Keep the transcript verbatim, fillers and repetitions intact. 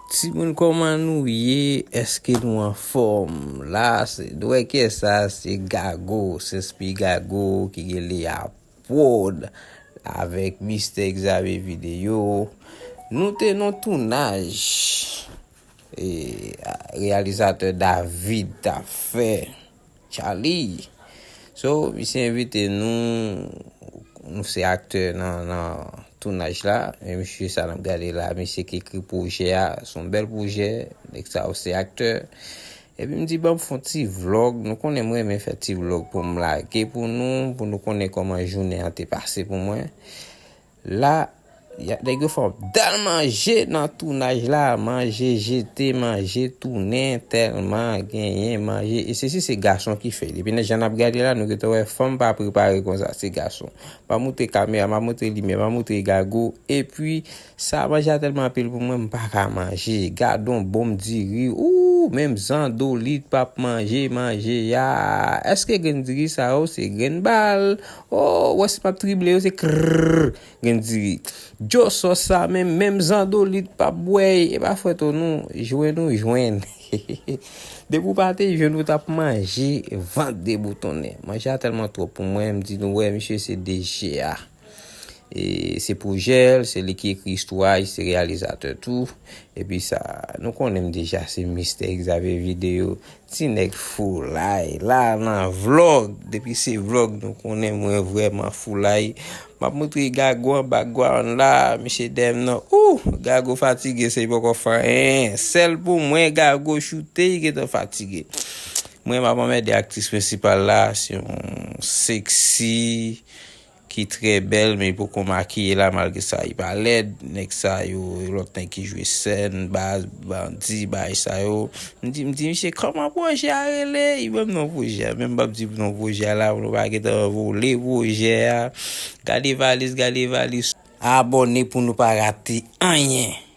Timoun, kòman nou ye? Èske nou anfòm? La, se dwèkè sa, se Gago, Senspi Gago ki rele a Prod avèk Mistè Xavier Video. Nou te nan tounaj e reyalizatè David t ap fè. Charlie. So, misye envite nou, nou se aktè nan, nan tounaj la. E misye sa n ap gade la, misye ki ekri pwojè a, se yon bèl pwojè, nèg sa yo se aktè. Epi m di, "Ban m fè yon ti vlòg." Nou konnen mwen renmen fè ti vlòg pou m lage pou nou, pou nou konnen kòman jounen an te pase pou mwen. La, y a, nèg yo fè yon dal manje nan tounaj la, manje jete, manje tounen, tèlman genyen manje. E sesi se gason ki fè l. Epi nan jan n ap gade la, nou gentan wè fanm pa prepare konsa, se gason. M ap montre kamera, m ap montre limyè, m ap montre Gago. Epi, sa manje a tèlman anpil pou mwen, m pa ka manje. Gad on bon diri. Ou, menm zandolit p ap manje, manje a. Èske grenn diri sa yo se grenn bal? Oh, wè si m ap trible yo, se krrrr. Grenn diri. Djo sòs sa menm, menm zandolit p ap bwè, e pa fwèt ou nou, jwenn ou jwenn. Depi w pa te jwenn ou t ap manje vant deboutonnen. Manje a tèlman twòp pou mwen, m di nou, wè, misye se D J a. E se pwojè l, se li ki ekri istwa, li se reyalizatè tou. Epi sa, nou konnen m deja se Mistè Xavier Video. Ti nèg foulay la nan vlòg. Depi se vlòg, nou konnen mwen vrèman foulay. M ap montre Gago an background la, misye dèyè m nan. Ou, Gago fatige, se li poko fè anyen. Sèl pou mwen, Gago choute, li gentan fatige. Mwen, m ap anmède aktris prensipal la, se yon sexy ki trè bèl, men li poko makiye la, malgre sa, li pa lèd. Nèg sa yo, lòt nèg ki jwe sèn, baz, bandi, bagay sa yo. M di, m di, "Misye, kòman pwojè a rele?" Li ban m non pwojè a. Men m p ap di non pwojè a la, pou nou pa gentan vole pwojè a. Gade valiz, gade valiz. Abòne pou nou pa rate anyen.